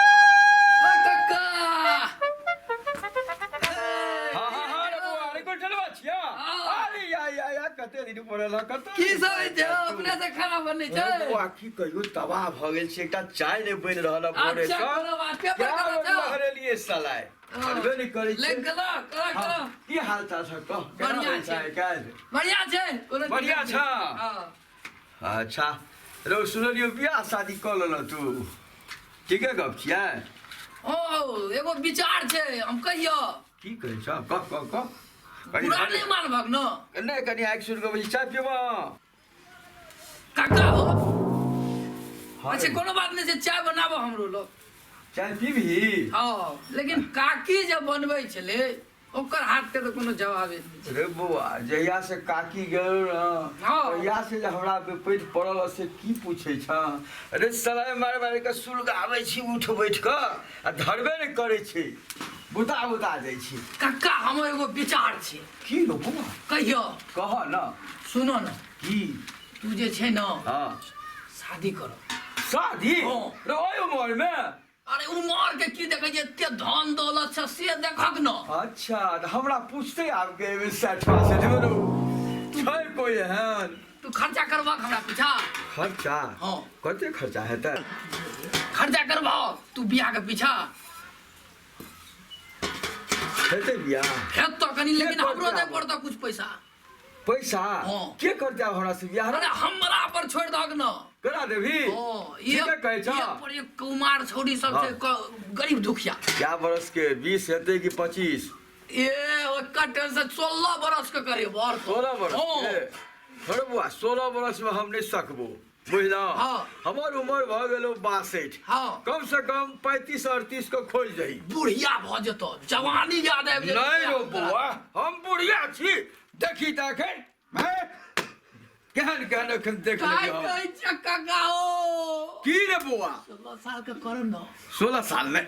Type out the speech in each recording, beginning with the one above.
कक्का। हाँ हाँ हाँ रे बौआ, अरे कोन चलबा छिया? अरे या या या कते दिन पड़ल हँ, कते की सब होइ छै अपने से खाना बनै छै? अरे बौआ, की कहियो तबाह भऽ गेल छै, एकटा चाय नहि बनि रहल हँ भोरे अच्छा सँ। कोनो बात पेपर क्या करा बेर छौ? लहरेलियै सलाइ हटबे नहि करै छै। लागि गेलौ? करा हाँ, करा। की हाल चाल छै कह, केना बढ़िआँ होइ छै छै। आइ काल्हि? बढ़िआँ छै, कोनो दिक्कत बढ़िआँ नहि। छै। हँ। अच्छा रौ, सुनलियौ बियाह शादी कऽ लेलहुँ तू, ठीके गप छियै? ओ एगो विचार छै, हम कहियो। की कहै छ? कह कह कह कनि। पूरा नहि मानबक न? नहि, कनि आगि सुनि कऽ चाय पीबऽ। काका हो। हाँ। अच्छा, कोनो बात नहि छै, चाय बनाबो हमरो लोग। चाय पीबही? हँ, लेकिन काकी जे बनबै छलै ओकर हाथ के तऽ कोनो जवाबे नहि छै। रे बौआ, जहिया से काकी गेल न तहिया से जे हमरा विपरीत पड़ल हँ, से की पूछै छ। अरे सलाइ मारि मारि कऽ सुलगाबै छी उठ बैठ कऽ आ धरबे नहि करै छै, बुता बुता जाइ छी। कक्का, हमर एगो विचार छै। की रौ बौआ? कहियो। कह न। सुनो न। की? तू जे छै न शादी करो। शादी? हाँ। रे, ओहि उमर मे? अरे उमर के की देखै छै, एते धन दौलत छै से देखक न। अच्छा, तऽ हमरा पूछते आब के एहिमे 60 62 मे रहू छै कोइ एहन? तू खर्चा करबक हमरा पीछा? खर्चा? हाँ। कते खर्चा हेतै? खर्चा करबह तू बियाह के पीछा? हेतै बियाह? हेतौ कनि, लेकिन के हमरो करतै दे आब? पड़तौ कुछ पैसा। पैसा? हाँ। के करतै आब हमरा से बियाह? अरे हमरा पर छोड़ि दहक न। करा देबही? हाँ, ठीके एक कहै छह। एक पर एक कुमार छौड़ी सब छै, गरीब दुखिया। क्या बरस के, 20 हेतै कि 25? ए ओकर टेंशन, 16 बरस के करीब और तो। 16 बरस हाँ। के? थोड़े बुआ, 16 बरस में हम नहीं सकबो, बुझलहुँ? हमर उमर भऽ गेलो 62। कम से कम 35 38 के खोज दही। बुढ़िया भऽ जेतौ, जवानी याद आबि जेतौ। नहीं रो बौआ, हम बुढ़िया छी? देखी तऽ एखन हैं? केहन केहन एखन देख काय लेलियै हम। कहै छियै काका हो? की रे बौआ? 16 साल के कर न। 16 साल में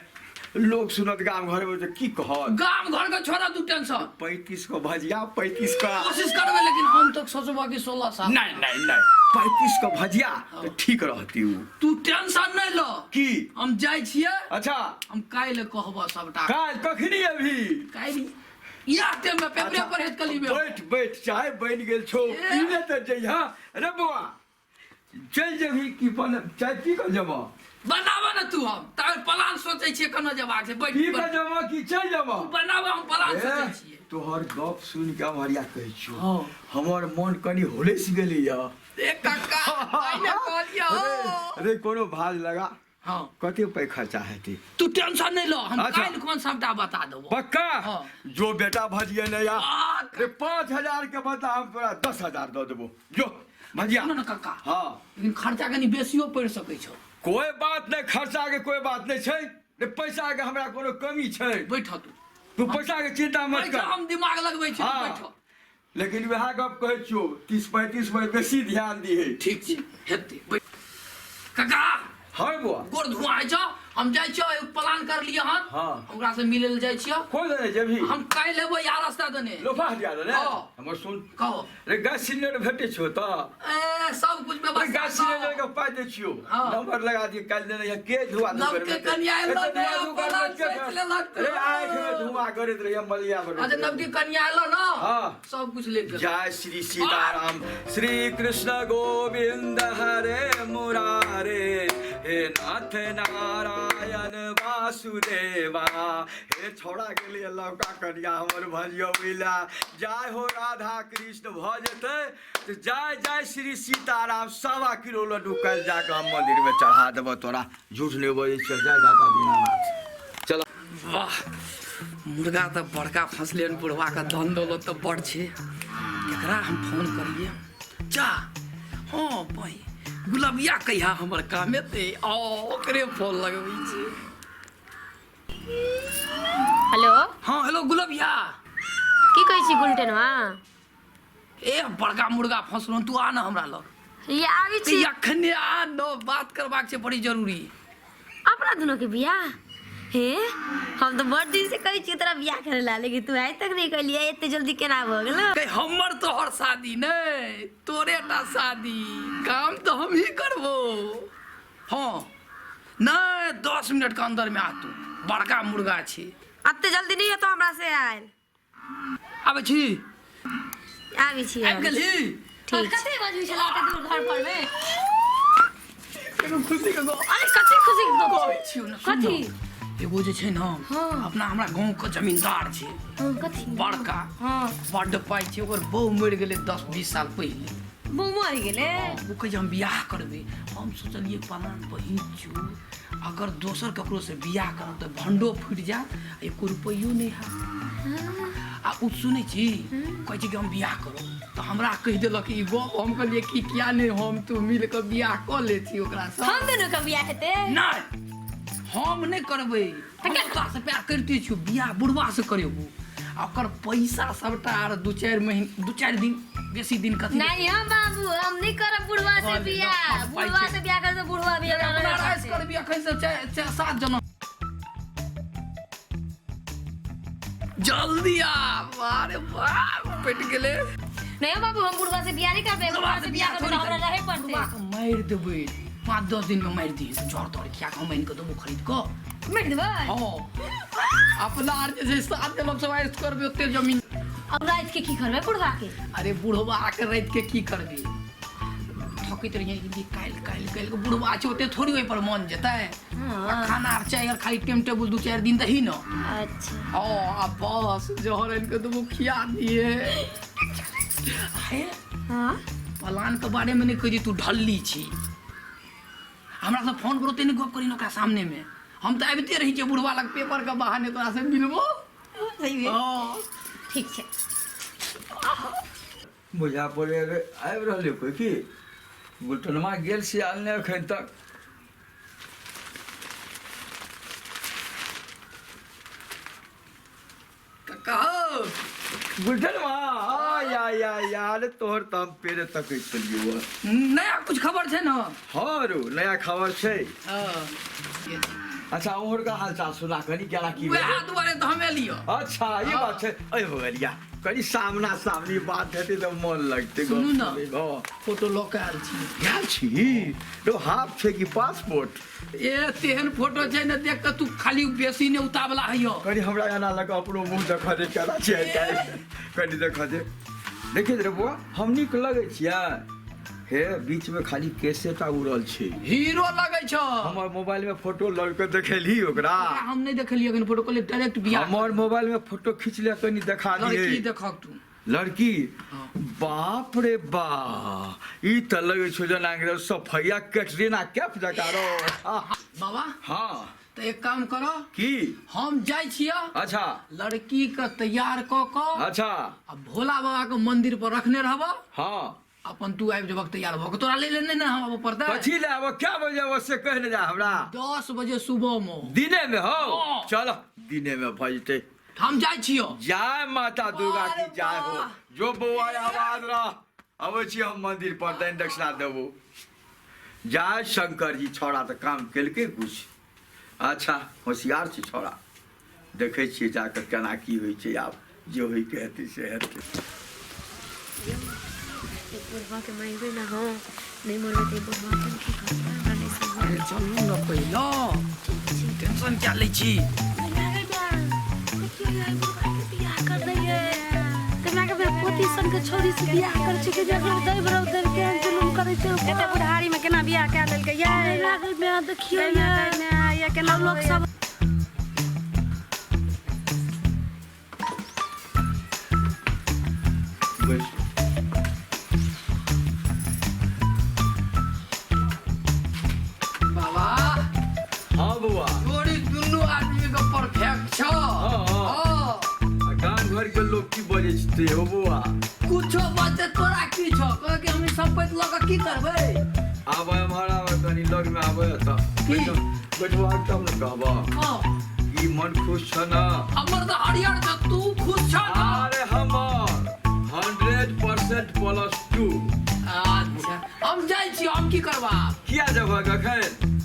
लोग सुनत गाम घर में तऽ की कहत? गाम घर के छोड़ा तू टेंशन। 35 को भजिया, 35 का कोशिश करबै, लेकिन हम तो सोचबो कि 16 साल। नहीं नहीं नहीं, 35 को भजिया तऽ ठीक रहती उ। तू टेंशन नहीं ल। की? हम जाइ छियै। अच्छा। हम काल्हि कहबो सबटा। काल्हि कखनी अभी? काल्हि इएह टाइम में पेपरे पर हेत कली में। बैठ बैठ, चाय बनि गेल छौ। ए। पीने तऽ जइहा। रे बौआ, चलि जेबही कि बन चाय पी कऽ जेबह? बनाबऽ ने तू, हम तब प्लान सोचै छियै केना जेबाक छै। बैठ पी कऽ बैठ। जेबह कि चलि जेबह? बनाबऽ, हम प्लान ए, सोचै छियै। तोहर गप सुनि कऽ हम हरिया कहै छियौ, हमर मन कनि होलसि गेलैया। ए काका, पहिने कहलियौ। अरे अरे, कोनो भाज लगा। कते पाइ खर्चा हेतै? तू टेंशन नहीं लो, हम अच्छा। काल्हि कोन सबटा बता देबो। पक्का? हाँ। जो बेटा भजिए नहीं या आ, रे, 5000 के बदला हम तोरा 10,000 दऽ देबो, जो भजिया। सुनो ने काका। हाँ। लेकिन खर्चा कनि बेसियो पड़ि सकै छौ। कोई बात नहीं, खर्चा के कोई बात नहीं छै रे, पैसा के हमरा कोनो कमी छै? बैठ तू। तू पैसा के चिंता मत बैठ। कर। हम दिमाग लगबै छी, तू बैठ। लेकिन वएह गप कहै छियौ, 30 35 में बेसी ध्यान दिहे। ठीक छै, हेतै, बैठ काका। हाँ बौआ। गोर धुआं होइ छौ, हम जाइ छियौ, एगो प्लान कर लिअ हन। ओकरा से मिलै लए जाइ छियौ। कोन देने जेबही? हम काल्हि एबै या रास्ता देने। लोफा हटिया देने? हाँ। हमर सुन। कहो। रे, गैस सिलेंडर भेटै छौ तऽ? ए, सब कुछ रे, व्यवस्था गैस सिलेंडर के पाइ दै छियौ। नंबर लगा दियो काल्हि देने। के धुआ धू नवके करबै? कनिया एलो एते ने, धुआ धू प्लान करबै के? सोचि लेलक रे, आँखि में धुआं करैत रहिए, मलिया बनैत अच्छा, रहिए। नवकी कनिया एलो न। सब कुछ ले गेल। जय श्री सीताराम, श्री कृष्ण गोविंद हरे मुरारे, हे नाथ नारायण वासुदेवा। हे छौड़ा गेलियै लौका कनिया हमर भजियो मिला। जय हो राधा कृष्ण भऽ जेतै तऽ जय जय श्री सीताराम। 1.25 किलो लड्डू काल्हि जाकऽ हम मन्दिरमे चढ़ा देबऽ तोरा, झूठ नहि बजै छियै। जय दाता दीनानाथ, चल। वाह, मुर्गा तऽ बड़का फंसले हन। बुढ़वा के धन दौलत तऽ बड़ छै। केकरा हम फोन करिए? जा, हाँ भाई, गुलबिया कहिया हमर काम एतै? आ ओकरे फोन लगबै छी। हेलो। हाँ, हेलो गुलबिया। की कहै छी गुलटेनवा? ए, बड़का मुर्गा फंसलो, तू आ ना हमरा लग। ये आबै छी। अखने आ न, बात करबाक छै बड़ी जरूरी। अपना दुनू के बियाह हे, हम तऽ बड़ दिन से कहै छियै तोरा बियाह करे ला, लेकिन तू आइ तक नहीं कहलियै। एते जल्दी केना भऽ गेलो? कहे हमर तोहर शादी नहीं, तोरे टा शादी, काम तो हम ही करबो। हाँ नहीं, 10 मिनट के अंदर में आ तू, बड़का मुर्गा छी। एते जल्दी नहीं हेतौ हमरा से आयल। आबै छी? आबै छी। आबि गेलही? ठीक छै। कते बजबै छला एते दूर घर पर मे? एगो खुशी के गप। अरे कते खुशी के गप? कहै छियौ ने, सुन कथी? ने। एगो जे छै ने, हाँ। अपना हमरा गाँव के जमींदार छै। हाँ, कथी? बड़का। हाँ। बड्ड पाइ छै ओकर, बहु मरि गेलै 10-20 साल पहिले। बहू मरि गेलै? ओ कहै छै हम बियाह करबै। हम सोचलियै पलान बहिन छियौ, अगर दोसर ककरो से बियाह करब तऽ भंडो फूटि जायत आ एको रुपैयो नहि हैत। आ ओ सुनै छी, कहै छै कि हम बियाह करब, तऽ हमरा कहि देलक ई गप। हम कहलियै कि किया नहि हम तू मिल कऽ बियाह कऽ लै छी ओकरासँ। हम दुनू के बियाह हेतै? नहि, हम नहि करबै। हम ओकरासँ प्यार करिते छियौ, बियाह बुढ़वा से करेबो आ ओकर पैसा सबटा आर 2-4 महीना, 2-4 दिन, बेसी दिन कथी। नहीं हम बाबू, हम नहीं करब बुढ़वा से कहलियै, बियाह। पाइ बुढ़वा छै। से बियाह करब तऽ बुढ़वा भी हमरा अपना रहै राइस पड़तै। करबी अखन से 4-7 जना। जल्दी आब। अरे बाप, पेट गेलै। नहीं बाबू, हम बुढ़वा से बियाह नहीं करबै। बुढ़वा से बियाह करबै तऽ हमरा रहै पड़तै। बुढ़वा के मारि देबै, 5-10 दिन में मारि दिहे, जर तर खिया कऽ हम आनि कऽ देबो खरीद कऽ। मारि देबै? हँ, अपना आर जे छै 7 जनम सब ऐश करबै ओते जमीन। अब राति के की करबै बुढ़वा के? अरे बुढ़वा के राति के की करबै, थकैत रहियै कि काल्हि काल्हि काल्हि के बुढ़वा छै, ओते थोड़ी ओहि पर मन जेतै। हाँ। आ खाना आर चाही आर खाली टाइम टेबुल 2-4 दिन दही न। अच्छा। हँ, आ बस जहर आनि कऽ देबो खिया दिए। हे। हाँ। पलान के बारे में नहीं कही, तू ढल्ली छी। हमरा से फोन करो, नहीं गप करी न ओकरा सामने में। हम तऽ आबिते रही छियै बुढ़वा लग पेपर के बहाने तोरा से मिलबो। सही है। हँ। ठीक छै। बुझा पड़े आबि रहलै कोइ की। गुलटनमा गेल से आयल नहि एखन तक। कक्का हौ। गुलटनमा, आ या या या, अरे तोहर तऽ हम पेरे तकै छलियौ। नया कुछ खबर छै ने? हँ रौ, नया खबर छै। हँ। अच्छा, उम्हरका हालचाल सुना कनी, केना की भेलै? वएह दुआरे तऽ हम एलियो। अच्छा, ई बात छै। अइ बगलिया कनी सामना सामनी बात हेतै तऽ मन लगतै गप सुनू ने। करैमे। हँ। फोटो लऽ कऽ आयल छी। गेल छी रौ? हाफ छै कि पासपोर्ट? ए, तेहन फोटो छै ने, देख कऽ तू खाली बेसी ने उतावला हैयो। कनी हमरा एना लग अपनो मुँह देखऽ दे, केना छै आइ काल्हि, कनी देखऽ दे। देखित रे बौआ, हम नीक लगै छियै? हे, बीच में खाली केसेटा उड़ल छै। हीरो लगै छौ। हमर मोबाइल में फोटो लऽ कऽ देखेलही ओकरा? ओकरा हम नहि देखलियै अखन फोटो, कहलियै डायरेक्ट बियाह। हमर मोबाइल में फोटो खींच ले, कनी देखा लड़की दिए। देखक तू। लड़की? हाँ। बाप रे बा, ई तऽ लगै छौ जेना सफैया कैटरीना कैफ जकाँ रौ। बाबा। हाँ। तऽ एक काम करऽ। की? हम जाइ छियै। अच्छा। लड़की के तैयार कऽ कऽ अच्छा। आ भोला बाबा के मंदिर पर रखने रहब। हाँ। अपन तू आबि जेबक तैयार भऽ कऽ, तोरा ले ले नहि ने हम आबऽ पड़तै। कथी ले आबऽ? क्या बजे आबऽ से कहि ने जा हमरा। 10 बजे सुबह में। दिने में हो? हाँ। चल, दिने में भऽ जेतै। हम जाइ छियौ। जय माता दुर्गा की अरे जय हो। वाह। जो बौआ, आवाज रह, अबै छी हम मंदिर पर, दान दक्षिणा देबो। जय शंकर जी। छौड़ा तऽ काम केलकै कुछ। अच्छा, होशियार छै छौड़ा। देखै छियै जाकऽ केना की होइ छै। आब जे होइके हेतै से हेतै। बुढ़वा के मारबै ने हम, नहि मरबै तऽ ई बुढ़वा के हम की करबै? हमरा नहि समझ। अरे चलू ने, पहिले टेंशन क्या लै छी? देखियौ यार, बुढ़वा के बियाह कर दैये। केना के पोती सन के छोरी से बियाह कर छै के जकरा दै बरौ दै केहन जुलुम करै छै। एते बुढ़ारी में केना बियाह कए लेलकै ये? लागल में देखियौ दै ये। दै माय, ये केना लोक सब बैस। बाबा। हाँ बौआ। जोड़ी दुनू आदमी के परफेक्ट छौ। हाँ। हाँ। आ गाम घर के लोग की बजै छै हो बौआ? कुछो बात, तोरा की छौ? कह के हम ई संपत्ति लऽ कऽ की करबै? आब एम्हर आब, कनी लग में आबै तऽ। की? बैठबा तब ने कहबह। हाँ। ई मन खुश छ ने? हमर तऽ हरियर छ, तू खुश छ ने? अरे हमर 100% प्लस टू। अच्छा, हम जाइ छी, हम की करबा? किया जेबहक अखन?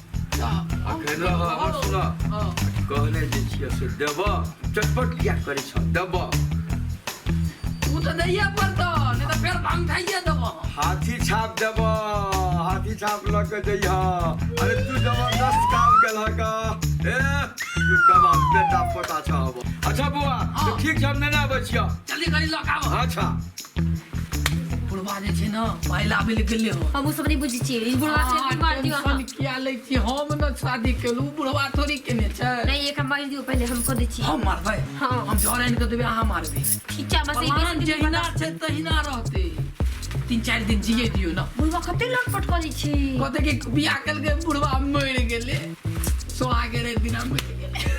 अखन रह, हमर सुन। हाँ। कहने जे छियै से देबऽ चटपट किया करै छह देबऽ ओ तऽ दैये पड़तौ नहि तऽ फेर भांग खाइए देबो हाथी छाप देबऽ हाथी छाप लऽ के जइह अरे तू जबरदस्त काम केलहक ए तू कमाल बेटा पोता छह हबो अच्छा बौआ तऽ ठीक छै हम नेने आबै छियह जल्दी करी लऽ के आबऽ अच्छा बुढ़वा जे छै ने पाइ लाबै लए गेलै हँ हम ओ सब नहि बुझै छियै ई बुढ़वा से अहाँ मार दियौ अहाँ टेंशन किया लै छी हम ने शादी केलहुँ बुढ़वा थोड़ी केने छै नहीं एक मार दियौ पहिले हम कऽ दै छी हम मारबै हाँ। हम जर आनि कऽ देबै अहाँ मारबै खींचा बस ई प्लान बेसी दिन जहिना छै तहिना रहतै 3-4 दिन जिए दियौ ने बुढ़वा कते लटपट करै छै कहतै कि बियाह केलकै बुढ़वा मरि गेलै सोहागे रे दिना मरि गेलै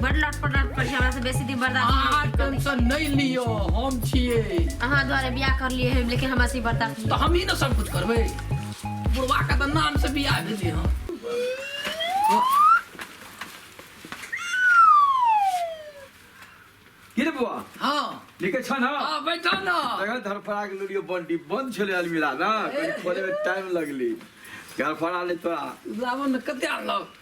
बड़ लटपट लटपट छै हमरा से बेसी दिन बर्दाश्त अहाँ नहि होइत छै। टेंशन नहि लियौ हम छियै अहाँ द्वारे बियाह कर लिए हम लेकिन हमरा से बर्दाश्त तऽ नहीं हमही ने सब कुछ करबै बुढ़वा के तऽ नाम से बियाह भेलै हँ की रे बौआ हाँ लिखे छ न हाँ बैठो न जगह धरफड़ा के लुरियो बंडी बंद छलै अलमीरा न कनि खोले में टाइम लगली धरफड़ा ले तोरा लाबो न कते आनलक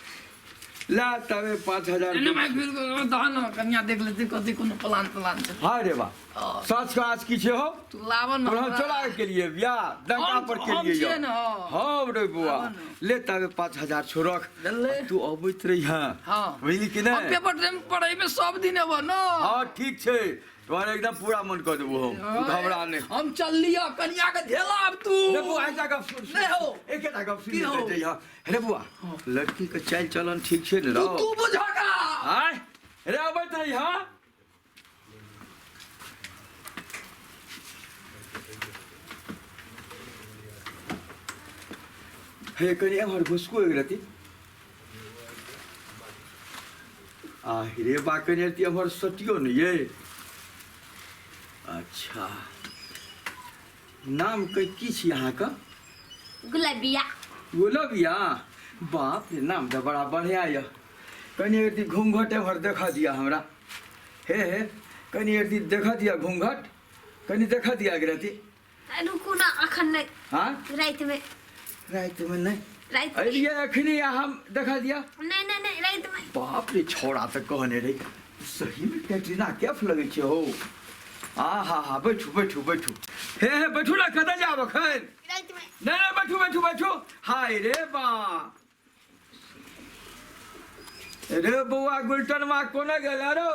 ला तबे 5000 एने माइक फिर दहन न कनिया देख लेते कथी कोनो प्लान प्लान छै हाँ रे बा हाँ। सच का आज की छे हो तू लाबो न और हम चोरा के लिए बियाह डंका पर के हम लिए छियै यौ। न, हाँ। हाँ रे बुआ आबो न। ले तबे 5000 छो रख ले। तू अबैत रही हाँ हाँ। बुझली कि हम नहीं पेपर टाइम पढ़ै में सब दिन एबो न हाँ ठीक छै तोहर एकदम पूरा मन कर देबो हम तू घबरा नहीं हम चल लिअ कनिया के झेला अब तू रे बुआ ऐसा गप सुन नहीं हो। एकेटा गप सुन की हो? लेते जइहा रे बुआ लड़की के चाल चलन ठीक छै ने तू रौ तू बुझगा आय रे अबैत रही हाँ हे कनि एम्हर घुसको एक रति आ रे बा कनि रति एम्हर सटियो ने ये अच्छा नाम के की छी अहाँके गुलाबिया गुलबिया बाप रे नाम तऽ बड़ा बढ़िया यऽ कनि रति घूंघट एम्हर देखऽ दिअ हमरा हे हे कनि रति देखऽ दिअ घूंघट कनि देखऽ दिअ एक रति रुकू ना अखन नहि हाँ रातिमे रातिमे नहि राति अलियै अखनी हम देखा दिया नहि नहि नहि रातिमे बाप रे छौड़ा तऽ कहने रही सही में कैटरीना कैफ लगै छै हो आ हा हा बैठू बैठू बैठू हे हे बैठू ना कतऽ जाब अखन रातिमे नहीं नहीं बैठू बैठू बैठू हाय रे बा रे बौआ गुलटन माँ कोना गेल रो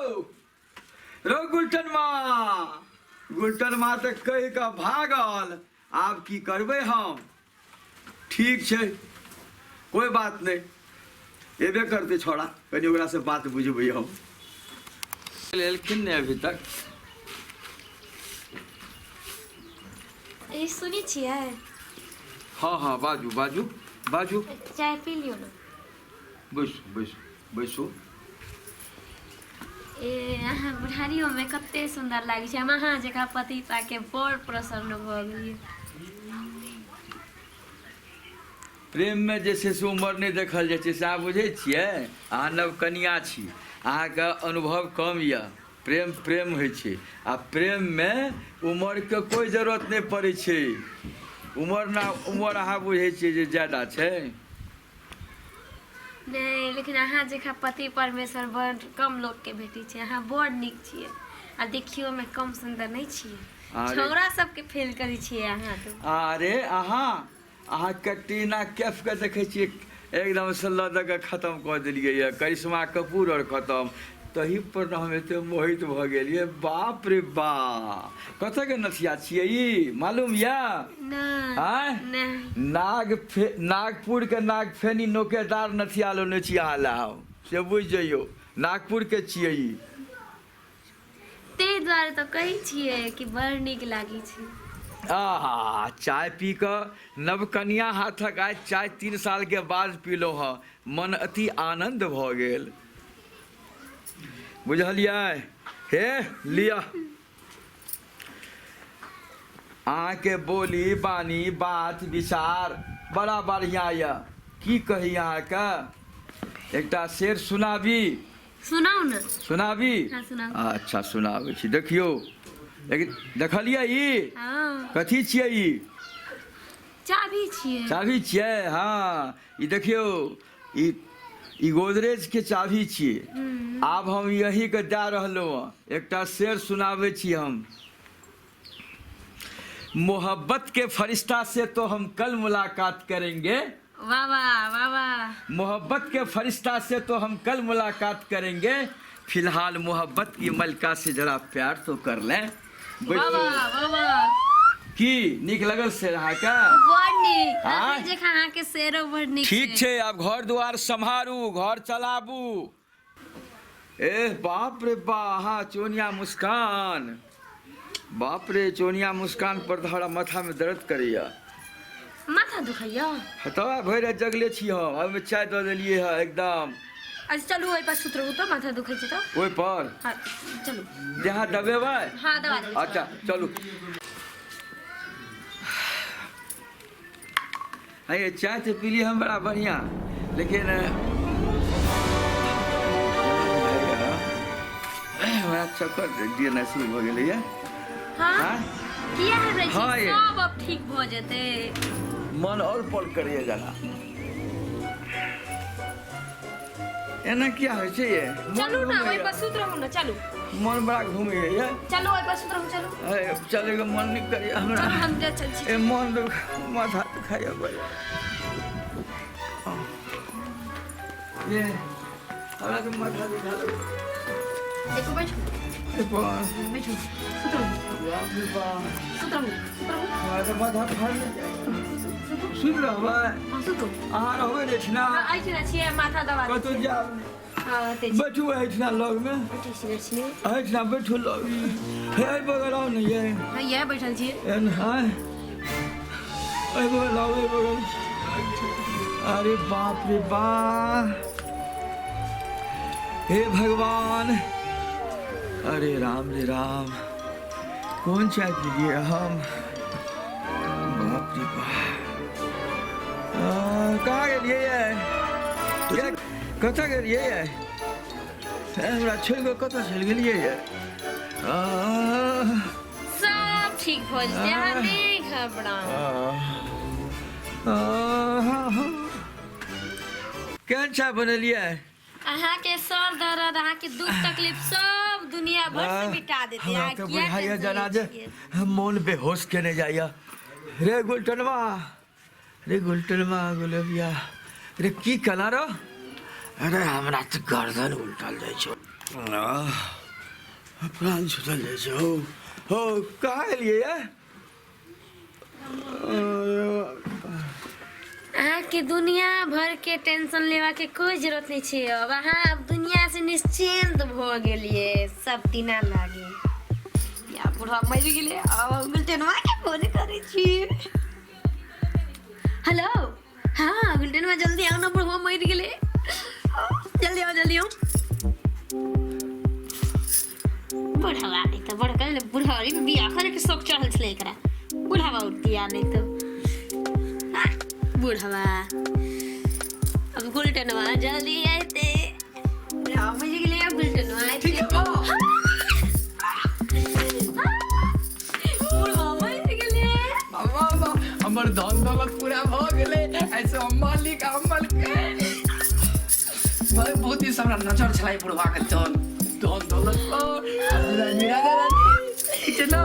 रो गुलटन माँ गुलटन माँ तऽ कहि कऽ भागल आब की करबै हम ठीक छै कोई बात नहीं एबे करते छोड़ा कनि ओकरा से बात बुझबै हम एलखिन नहि अभी तक ई सुनै छियै हाँ हाँ बाजू बाजू बाजू चाय पी लियौ ने बैसू बैसू बैसू ए अहाँ बुढ़ारियोमे कते सुन्दर लागै छै हम अहाँ जकाँ पति पाके बड़ प्रसन्न भऽ गेलियै प्रेममे जे छै से उमर नहि देखल जाइ छै सएह बुझै छियै अहाँ नवकनिया छी अहाँके अनुभव कम यऽ प्रेम प्रेम होइ छै आ प्रेममे उमरके कोइ जरूरत नहि पड़ै छै उमर ना उमर अहाँ बुझै छियै जे ज्यादा छै नहि लेकिन अहाँ जकाँ पति परमेश्वर बड़ कम लोकके भेटै छै अहाँ बड़ नीक छियै आ देखियोमे कम सुन्दर नहि छियै अरे। छौड़ा सबके फेल करै छियै अहाँ तऽ अरे अहाँ अहाँ कैटरीना कैफके देखै छियै एकदमसँ लऽ दऽ कऽ खतम कऽ देलियै यऽ करिश्मा कपूर आओर खतम तही पर ने हम एते मोहित भऽ गेलियै बाप रे बा कतऽके नथिया छियै ई मालूम यऽ नहि आँय नहि नाग फे नागपुरके नागफेनी नोकेदार नथिया लेने छी अहाँ लए हम से बुझि जइयौ नागपुरके छियै ई ताहि दुआरे तऽ कहै छियै कि बड़ नीक लागै छै आहा चाय पी कऽ नवकनिया हाथक आइ चाय 3 साल के बाद पीलहुँ हँ मन अति आनन्द भऽ गेल बुझलियै हे लिअ अहाँके बोली बानी बात विचार बड़ा बढ़िआँ यऽ की कही अहाँके एकटा शेर सुनाबी सुनाउ ने सुनाबी हाँ, सुनाउ। अच्छा सुनाबै छी देखियौ लेकिन देखलियै ई हँ कथी छियै ई चाभी छियै चाभी छियै हँ ई देखियौ ई ई गोदरेज के चाभी छियै। आब हम यही के दए रहलहुँ हँ। एकटा शेर सुनाबै छी हम। मोहब्बत के फरिश्ता से तो हम कल मुलाकात करेंगे। वाह वाह वाह वाह। मोहब्बत के फरिश्ता से तो हम कल मुलाकात करेंगे, फिलहाल मोहब्बत की मलका से जरा प्यार तो कर लें। वाह वाह वाह वाह। की नीक लगल शेर अहाँके? बड़ नीक। आँय? अहाँ जेखा अहाँके शेरो बड़ नीक। ठीक छै, आब घर दुआर सम्हारू, घर चलाबू। ए बाप रे बा, अहाँ चोनिया मुस्कान, बाप रे चोनिया मुस्कान पर तऽ हमरा माथामे दर्द करैया। माथा दुखैया? तऽ भरि राति जगले छी हम, ओहिमे चाय दऽ देलियै हँ एकदम। अच्छा चलू ओहि पर सुत रहू तऽ माथा दुखै छै तऽ। ओहि पर? हाँ चलू। जहाँ दबेबै? हाँ दबा देबै। अच्छा चलू। अरे चाय तऽ पीली हम बड़ा बढ़िया, लेकिन हमरा चक्कर देनाइ शुरू भऽ गेलैए। हाँ? हाँ? किया हबरै छी? हाँ, ये। सब अब ठीक भऽ जेतै। मन और पल करैए जना। एना किया होइ छै ये? मन चलू ना घुमैए। ओहि पर सुत रहू ना, चलू। मन बड़ा घुमैए ये। चलू ओहि पर सुत रहू, चलू। अरे, चलैके मन नहि करैए हमरा। चलू हम जा चल छी। ए मन दुख माथा दुखाइए बड़ा। ये हमरा तऽ माथा दुखा लगै। देखो बैठू। ए बा। बैठू। सुत रहू। बाप रे बाप। सुत रहू, सुत रहू। हमरा तऽ माथा फाड़ि जाइए। सुति रहबै? हाँ सुतू। अहाँ रहबै ने एहिठिना? हाँ एहिठिना छियै, माथा दबा दै कतहु छियै। जायब नहि। हाँ एतै छी। बैठू एहिठिना लगमे। बैठै छी एहिठिना। एहिठिना बैठू लगमे। हे एहि बगल आउ ने ये। हाँ इएह बैठल छियै। एहन हाँ एहि बगल आउ, एहि बगल। अरे बाप रे बाप, हे भगवान, अरे राम रे राम, कोन चाय पीलिए हम? बाप रे बाप। कहाँ गेलियै ये? कतऽ गेलियै ये? हमरा छोड़ि कऽ कतऽ चलि गेलियै ये? सब ठीक भऽ जेतै, अहाँ नहि घबराउ। केहन चाय बनेलियै? अहाँके सर दर्द, अहाँके दुख तकलीफ सब दुनिया भर से मिटा देतै। हमरा अहाँ तऽ किया बुझाइए टेंशन जना लै जे छियै? मोन बेहोश केने जाइए। रे गुलटनवा, रे गुलटनवा, गुलबिया रे, की केना रो? अरे हमरा तऽ गर्दन उलटल जाइ छौ, प्राण छूटल जाइ छै। हौ हौ, कहाँ एलियै ये? अहाँके दुनिया भर के टेंशन लेवा के कोई जरूरत नहीं छै। अब अहाँ अब दुनिया से निश्चिंत भऽ गेलियै, सब दिना लागे। या बुढ़वा मरि गेलै, अब हम गुलटनवा के फोन करै छी। हेलो, हाँ गुलटनवा जल्दी आओ ना, बुढ़वा मरि गेलै, जल्दी आओ जल्दी आओ। बुढ़वा नहीं तो बड़का बुढ़ारी में बियाह करे के शौक चढ़ल छलै एकरा। बुढ़ावा उठिया नहीं तो बुढ़वा। अब गुलटनवा जल्दी आते, बुढ़ावा मरि गेलै, अब गुलटनवा आते। ठीक है बा। बुढ़वा मरि गेलै। बाबा बाबा, हमर धन दौलत पूरा भऽ गेलै। ऐसे हम मालिक, हम मालिक। भाई बहुत दिन से हमरा नजर छलै बुढ़वा के धन धन दौलत पर। रानी राजा रानी, ठीक छै ना?